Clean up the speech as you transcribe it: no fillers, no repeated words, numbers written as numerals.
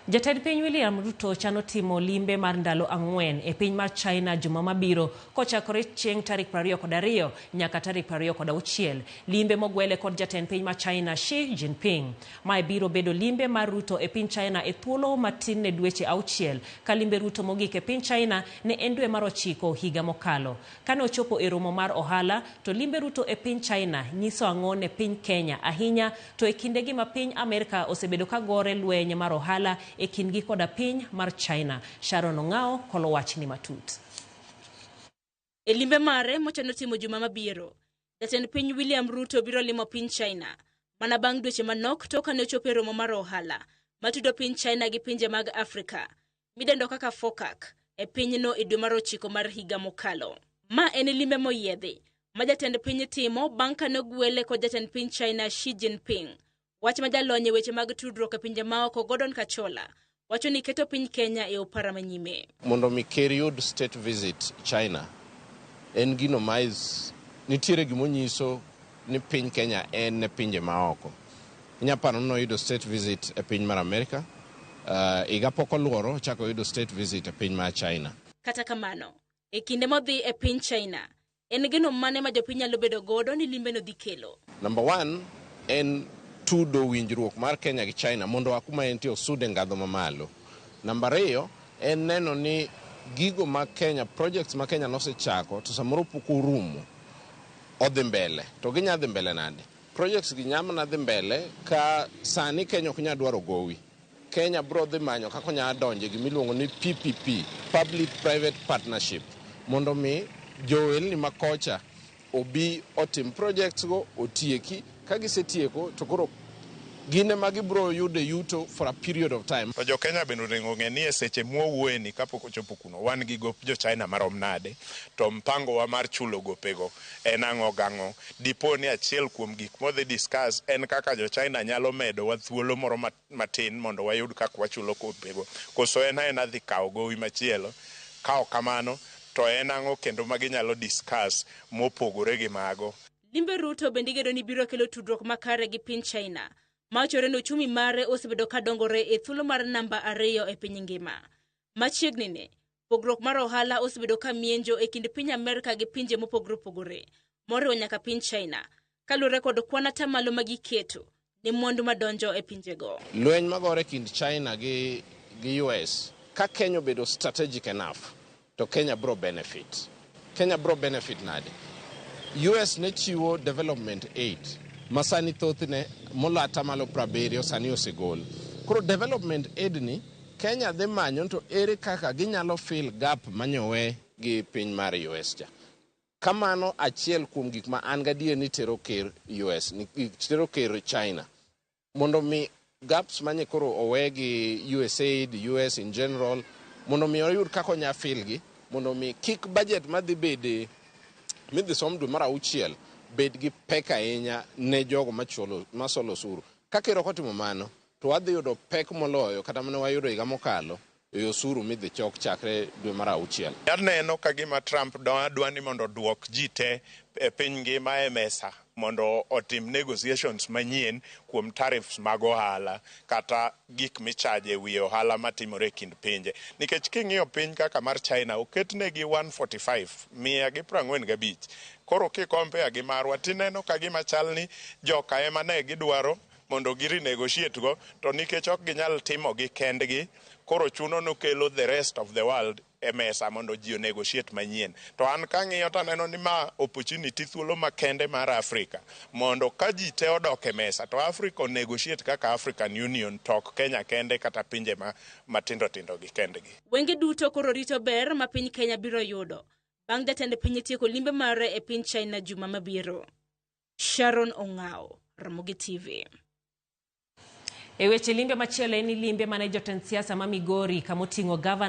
Jatend piny William Ruto chano timo limbe mar ndalo 4 e piny mar China juma mabiro kochakore chieng' tarik 22 nyaka tarik 26. Limbe mogwele kod jatend piny mar China Xi Jinping. Mae biro bedo limbe mar Ruto e piny China e thuolo matin ne dweche 6 ka limbe Ruto mogik e piny China ne en dwe mar 9 higa mokalo. Kane ochopo e romo mar ohala to limbe Ruto e piny China nyiso ang'o ne piny Kenya ahinya to e kindegi ma piny Amerka osebedo ka gore lweny mar ohala e kindgi koda piny mar China. Sharon Ong'ao kolo wachni matut. E limbe mare mochano timo juma mabiro, jatend piny William Ruto biro limo piny China mana bang' dweche manok tok kane ochopo e romo mar ohala matudo piny China gi pinje mag Afrika midendo kaka FOCAC e pinyno e dwe mar 9 mar higa mokalo. Ma en limbe moyiedhi ma jatend piny timo bang' kane ogwele kod jatend piny China Xi Jinping. Wach ma jalony e weche mag tudruok e pinje maoko Gordon Kachola wacho ni keto piny Kenya e opara manyime. Mondo mi ker yud state visit China en gino ma nitiere gimonyiso ni piny Kenya en ne pinje maoko. Inya paro ni noyudo state visit e piny mar Amerika, higa pok oluoro ochako oyudo state visit e piny mar China. Kata kamano, e kinde modhi e piny China, en geno mane ma jopiny nyalo bedo godo ni limbeno dhi kelo? Number 1 en tudo winjruok mar Kenya gi China mondo oa kuma entie osud e ngadho mamalo. Namba 2 en neno ni gigo ma Kenya, projects ma Kenya nosechako to samoro pok orumo odhi mbele. To ginya dhi mbele nade? Projects gi nya mana dhi mbele ka sani Kenya ok nyal dwaro gowi. Kenya bro dhi manyo kaka onya donjo e gimiluongo ni PPP, Public Private Partnership, mondo mi joelni ma kocha obi otim projects go otieki. Ka gisetieko to koro gin ema gibro yudo yuto for a period of time. To jo Kenya bende onego ng'e ni e seche mwawuoye ni kapok ochopo kuno wan gi gop jo China marom nade, to mpango wa mar chulo gopego en ang'o gang'o. Dipo ni achiel kuom gik modhi discuss en kaka jo China nyalo medo wa thuolo moro matin mondo wayud kaka wachulo gopego, koso en aena dhi kawo gowi machielo. Ka ok kamano to en ang'o kendo ma ginyalo discuss mopogore gi mago. Limbe Ruto bende igedo ni biro kelo tudruok makare gi piny China, mawachore ni uchumi mare osebedo ka dongore e thuolo mar namba 2 e piny ngima. Machiegni ni, pogruok mar ohala osebedo ka mienjo e kind piny Amerka gi pinje mopogore opogore, moriwo nyaka piny China, kaluwore kod kwan atamalo ma giketo ne mwandu madonjo e pinjego. Lweny magore kind China gi US, ka Kenya obedo strategic enough, to Kenya bro benefit. Kenya bro benefit nade? US ne chiwo development aid ma sani thothne molo atamalo 70 sani osegol. Koro development aid ni Kenya dhi manyo to ere kaka ginyalo fill gap manyowe gi piny mar US cha. Kamano achiel kuom gik ma an gadier ni tero ker US, ni tero ker China, mondo mi gaps manye koro owe gi USAID, US in general, mondo mi oyud kaka onya fill gi, mondo mi kik budget madhi bede midhi som dwe mar 6 bed gi pek ahinya ne jogo masolo osuru. Ka ker ok otimo mano, to wadhi yudo pek moloyo kata mane wayudo higa mokalo e osuru midhi chok chakre dwe mar 6. Aneno ka gima Trump dwa ni mondo oduok ji te e piny ngima e mesa mondo otim negotiations manyien kuom tariffs mag ohala kata gik michaje e wi ohala matimore e kind pinje. Nikech king'iyo piny kaka mar China oketnegi 145, 145. Koro kikompea gi marwa tineno ka gima chal ni joka ema ne gidwaro mondo gi renegotiate go, to nikech ok ginyal timo gi kendgi, koro chuno nokelo the rest of the world e mesa mondo ji onegotiate manyien. To an kang'iyo to aneno ni ma opportunity, thuolo makende mar Africa mondo ka ji te odok e mesa to Africa onegotiate kaka African Union, to ok Kenya kende kata pinje matindo tindo gi kendgi. Wenge duto koro rito ber ma piny Kenya biro yudo bang' jatend piny tieko limbe mare e piny China juma mabiro. Sharon Ong'ao, Ramogi TV. E weche limbe machielo en limbe mane jotend siasa ma Migori kamoting'o gavana